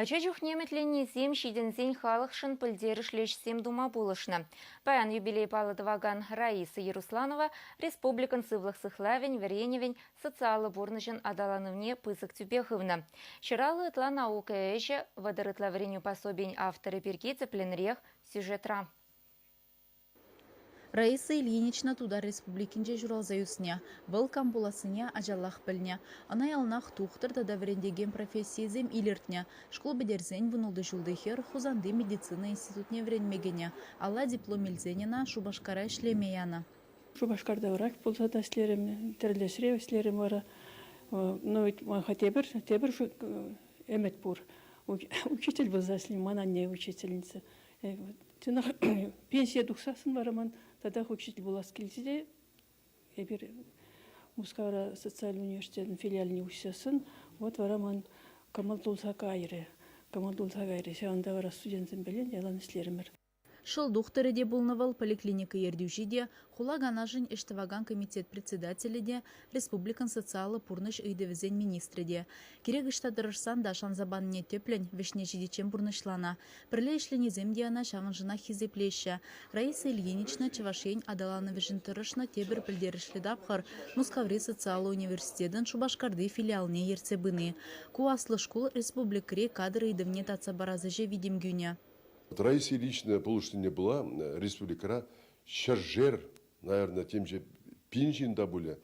Ача чухне ӗмӗтленнисем ҫитӗнсен халӑхшӑн пӗлтерӗшлӗ ӗҫсем тума пулӑшнӑ. Паян юбилей паллӑ тӑвакан Раиса Ерусланова республикӑн сывлӑх сыхлавӗн, вӗренӗвӗн, социаллӑ пурнӑҫӑн аталанӑвне пысӑк тӳпе хывнӑ. Ҫӑраллӑ ытла наука ӗҫӗ, 30 ытла вӗренӳ пособийӗн авторӗ пирки тӗплӗнрех сюжетра. Раиса Ильинична Тутар Республикинче ҫуралса ӳснӗ. Вӑл кам пулассине ачаллах пӗлнӗ. Ӑна яланах тухтӑр тата вӗрентекен профессийӗсем илӗртнӗ. Шкул пӗтерсен 16 ҫулти хӗр Хусанти медицина институтне вӗренме кӗнӗ. Алла диплом илсен ӑна Шупашкара ӗҫлеме янӑ. Шупашкарта врач пулса та ӗҫлерӗм, тӗрлӗ ӗҫре ӗҫлерӗм вара. Ну, ман-ха тепӗр, тепӗр ӗмӗт пур. Учитель пулса ӗҫлем, ман анне учительница. Чӑнах, пенсие тухсассӑн вара ман татах учитель пулас килчӗ те эпир Мускавра социаллӑ университетӑн филиалне уҫсассӑн вот вара ман кӑмӑл тулса кайрӗ. Кӑмӑл тулса кайрӗ. Ҫавӑнта вара студентсемпеле ялан ӗҫлерӗмӗр. Шӑл тухтӑрӗ те пулнӑ вӑл, поликлиника ертӳҫи те, хула канашӗн ӗҫ тӑвакан комитет председателӗ те, республикӑн социаллӑ пурнӑҫ ыйтӑвӗсен министрӗ те. Кирек ӑҫта тӑрӑшсан та шанса панине тӗплӗн, вӗҫне ҫитиччен пурнӑҫланӑ. Пӗрле ӗҫленисем те ӑна ҫавӑншӑнах хисеплеҫҫӗ. Раиса Ильинична Чӑваш Ен аталанӑвӗшӗн тӑрӑшнӑ тепӗр пӗлтерӗшлӗ тапхӑр Мускаври социаллӑ университетӑн Шупашкарти филиалне ертсе пыни. Ку аслӑ шкул республикӑри кадр ыйтӑвне татса парас ӗҫе витӗм кӳнӗ. Раиса Ильинична пулӑшнине пула республикӑра ҫӗршер, наверное, темиҫе пин ҫын та пулӗ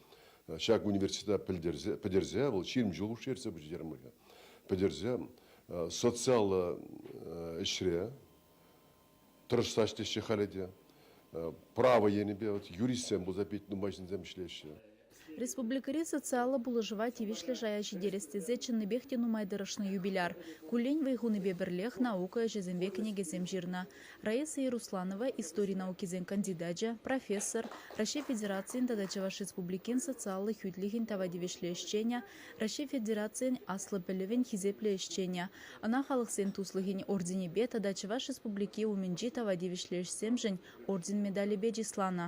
ҫак университета пӗлтерсе, пӗтерсе, вӑл 20 ҫул хушши ертсе пычӗ терӗм-ха, пӗтерсе социаллӑ ӗҫре тӑрӑшса ӗҫлеҫҫӗ халӗ те. Право енӗпе вот юристсем пулса пит нумай ҫынсем ӗҫлеҫҫӗ. Республикӑри социаллӑ пулӑшӑва тивӗҫлӗ шая ҫитерес тесе чӑннипех те нумай тӑрӑшнӑ юбиляр. Куллен вӑй хунипе пӗрлех наука ӗҫӗсемпе кӗнекесем ҫырнӑ. Раиса Ерусланова истори наукисен кандидачӗ, профессор, Раҫҫей Федерацийӗн тата Чӑваш Республикин социаллӑ хӳтлӗхӗн тава тивӗҫлӗ ӗҫченӗ, Раҫҫей Федерацийӗн аслӑ пӗлӗвӗн хисеплӗ ӗҫченӗ. Ӑна Халӑхсен туслӑхӗн орденӗпе тата Чӑваш Республики умӗнчи тава тивӗҫлӗ ӗҫсемшӗн орден медалӗпе чысланӑ.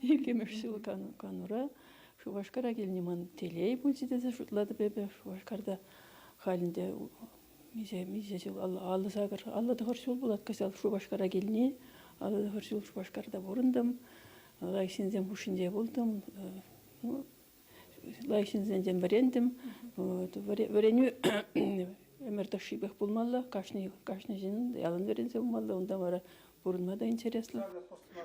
Иккӗмӗш ҫул канура Шупашкара килни ман телей пулчӗ тесе шутлатӑп эпӗ. Шупашкарта халь ӗнтӗ миҫе, миҫе ҫул, 58, 59 ҫул пулать кӑҫал Шупашкара килни. 59 ҫул Шупашкарта пурӑнтӑм, лайӑх ҫынсем хушшинче пултӑм. Ну, лайӑх ҫынсенчен вӗрентӗм. Вӗренӳ ӗмӗр тӑршшӗпех пулмалла. Кашни, кашни ҫын ялан вӗренсе пымалла. Унта вара Пурӑнма та интереслӗ.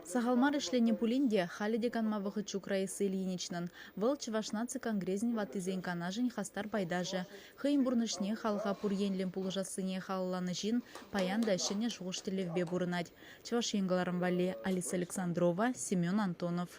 Сахал мар ӗҫленӗ пулин те, халӗ те канма вӑхӑт ҫук Раиса Ильиничнӑн. Вӑл Чӑваш наци конгресӗн ваттисен канашӗн хастар пайташӗ. Хӑйӗн пурнӑҫне халӑха пур енлӗн пулӑшассине халалланӑ ҫын паян та ҫӗнӗ шухӑш-тӗллевпе пурӑнать. Чӑваш Ен кӑларӑм валли Алиса Александрова, Семен Антонов.